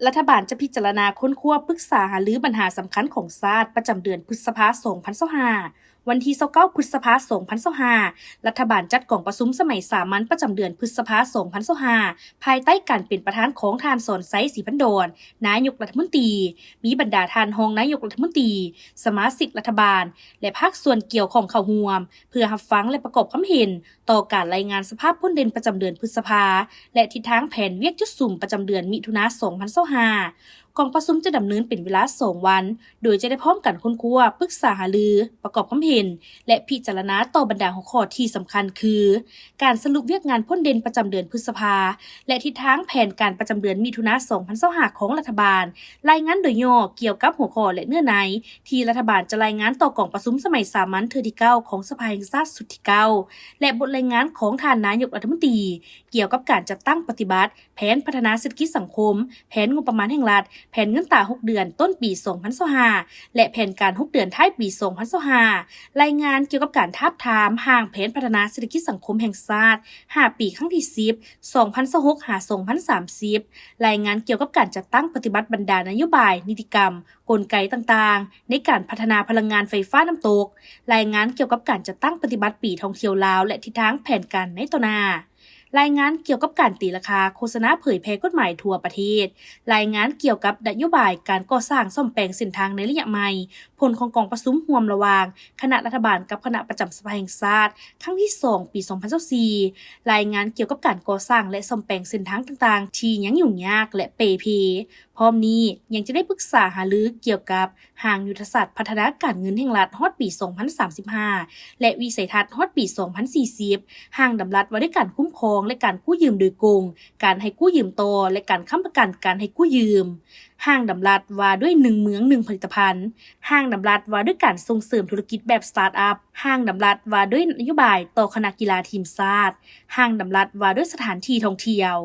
ລັດຖະບານຈະພິຈາລະນາຄົ້ນຄວ້າປຶກສາຫາລືບັນຫາສຳຄັນຂອງຊາດປະຈຳເດືອນພຶດສະພາ ສອງພັນຊາວຫ້າ. ວັນທີ ຊາວເກົ້າ ພຶດສະພາ ສອງພັນຊາວຫ້າ ລັດຖະບານຈັດກອງປະຊຸມສະໄໝສາມັນປະຈຳເດືອນພຶດສະພາ ສອງພັນຊາວຫ້າ ພາຍໃຕ້ການເປັນປະທານຂອງທ່ານ ສອນໄຊ ສີພັນດອນ ນາຍົກລັດຖະມົນຕີ, ມີບັນດາທ່ານຮອງນາຍົກລັດຖະມົນຕີ, ສະມາຊິກລັດຖະບານ ແລະ ພາກສ່ວນກ່ຽວຂ້ອງເຂົ້າຮ່ວມ ເພື່ອຮັບຟັງ ແລະ ປະກອບຄຳເຫັນຕໍ່ການລາຍງານສະພາບພົ້ນເດັ່ນປະຈຳເດືອນພຶດສະພາ ແລະ ທິດທາງແຜນວຽກຈຸດສຸມປະຈຳເດືອນມິຖຸນາ ສອງພັນຊາວຫ້າ. ກອງປະຊຸມຈະດຳເນີນເປັນເວລາສອງວັນ, ໂດຍຈະໄດ້ພ້ອມກັນຄົ້ນຄວ້າ, ປຶກສາຫາລື, ປະກອບຄຳເຫັນ ແລະ ພິຈາລະນາຕໍ່ບັນດາຫົວຂໍ້ທີ່ສຳຄັນຄື ການສະຫຼຸບວຽກງານພົ້ນເດັ່ນປະຈຳເດືອນພຶດສະພາ ແລະ ທິດທາງແຜນການປະຈຳເດືອນມິຖຸນາ ສອງພັນຊາວຫ້າ ຂອງລັດຖະບານ, ລາຍງານໂດຍຫຍໍ້ກ່ຽວກັບຫົວຂໍ້ ແລະ ເນື້ອໃນ ທີ່ລັດຖະບານຈະລາຍງານຕໍ່ກອງປະຊຸມສະໄໝສາມັນເທື່ອທີເກົ້າຂອງສະພາແຫ່ງຊາດຊຸດທີເກົ້າ ແລະ ບົດລາຍງານຂອງທ່ານນາຍົກລັດຖະມົນຕີ ກ່ຽວກັບການຈັດຕັ້ງປະຕິບັດແຜນພັດທະນາເສດຖະກິດສັງຄົມ, ແຜນງົບປະມານແຫ່ງລັດ, ແຜນເງິນຕາຫົກເດືອນຕົ້ນປີ ສອງພັນຊາວຫ້າ ແລະ ແຜນການຫົກເດືອນທ້າຍປີ ສອງພັນຊາວຫ້າ, ລາຍງານກ່ຽວກັບການທາບທາມຮ່າງແຜນພັດທະນາເສດຖະກິດສັງຄົມແຫ່ງຊາດ ຫ້າປີ ຄັ້ງທີສິບ ສອງພັນຊາວຫົກ ຫາ ສອງພັນສາມສິບ, ລາຍງານກ່ຽວກັບການຈັດຕັ້ງປະຕິບັດບັນດານະໂຍບາຍ, ນິຕິກຳ, ກົນໄກຕ່າງໆ ໃນການພັດທະນາພະລັງງານໄຟຟ້ານ້ຳຕົກ, ລາຍງານກ່ຽວກັບການຈັດຕັ້ງປະຕິບັດປີທ່ອງທ່ຽວລາວ ແລະ ທິດທາງແຜນການໃນຕໍ່ໜ້າ, ລາຍງານກ່ຽວກັບການຕີລາຄາໂຄສະນາເຜີຍແຜ່ກົດໝາຍທົ່ວປະເທດ, ລາຍງານກ່ຽວກັບນະໂຍບາຍການກໍ່ສ້າງສ້ອມແປງເສັ້ນທາງໃນໄລຍະໃໝ່, ຜົນຂອງກອງປະຊຸມຮ່ວມລະຫວ່າງຄະນະລັດຖະບານກັບຄະນະປະຈຳສະພາແຫ່ງຊາດ ຄັ້ງທີສອງ ປີ ສອງພັນຊາວສີ່, ລາຍງານກ່ຽວກັບການກໍ່ສ້າງ ແລະ ສ້ອມແປງເສັ້ນທາງຕ່າງໆ ທີ່ຍັງຫຍຸ້ງຍາກ ແລະ ເປ່ເພ. ພ້ອມນີ້ຍັງຈະໄດ້ປຶກສາຫາລືກ່ຽວກັບຮ່າງຍຸດທະສາດພັດທະນາການເງິນແຫ່ງລັດຮອດປີສອງພັນສາມສິບຫ້າ ແລະ ວິໄສທັດຮອດປີສອງພັນສີ່ສິບ, ຮ່າງດຳລັດວ່າດ້ວຍການຄຸ້ມຄອງ ແລະ ການກູ້ຢືມໂດຍກົງ, ການໃຫ້ກູ້ຢືມຕໍ່ ແລະ ການຄ້ຳປະກັນການໃຫ້ກູ້ຢືມ, ຮ່າງດຳລັດວ່າດ້ວຍໜຶ່ງເມືອງໜຶ່ງຜະລິດຕະພັນ, ຮ່າງດຳລັດວ່າດ້ວຍການສົ່ງເສີມທຸລະກິດແບບສະຕາດອັບ, ຮ່າງດຳລັດວ່າດ້ວຍນະໂຍບາຍຕໍ່ຄະນະກິລາທີມຊາດ, ຮ່າງດຳລັດວ່າດ້ວຍສະຖານທີ່ທ່ອງທ່ຽວ.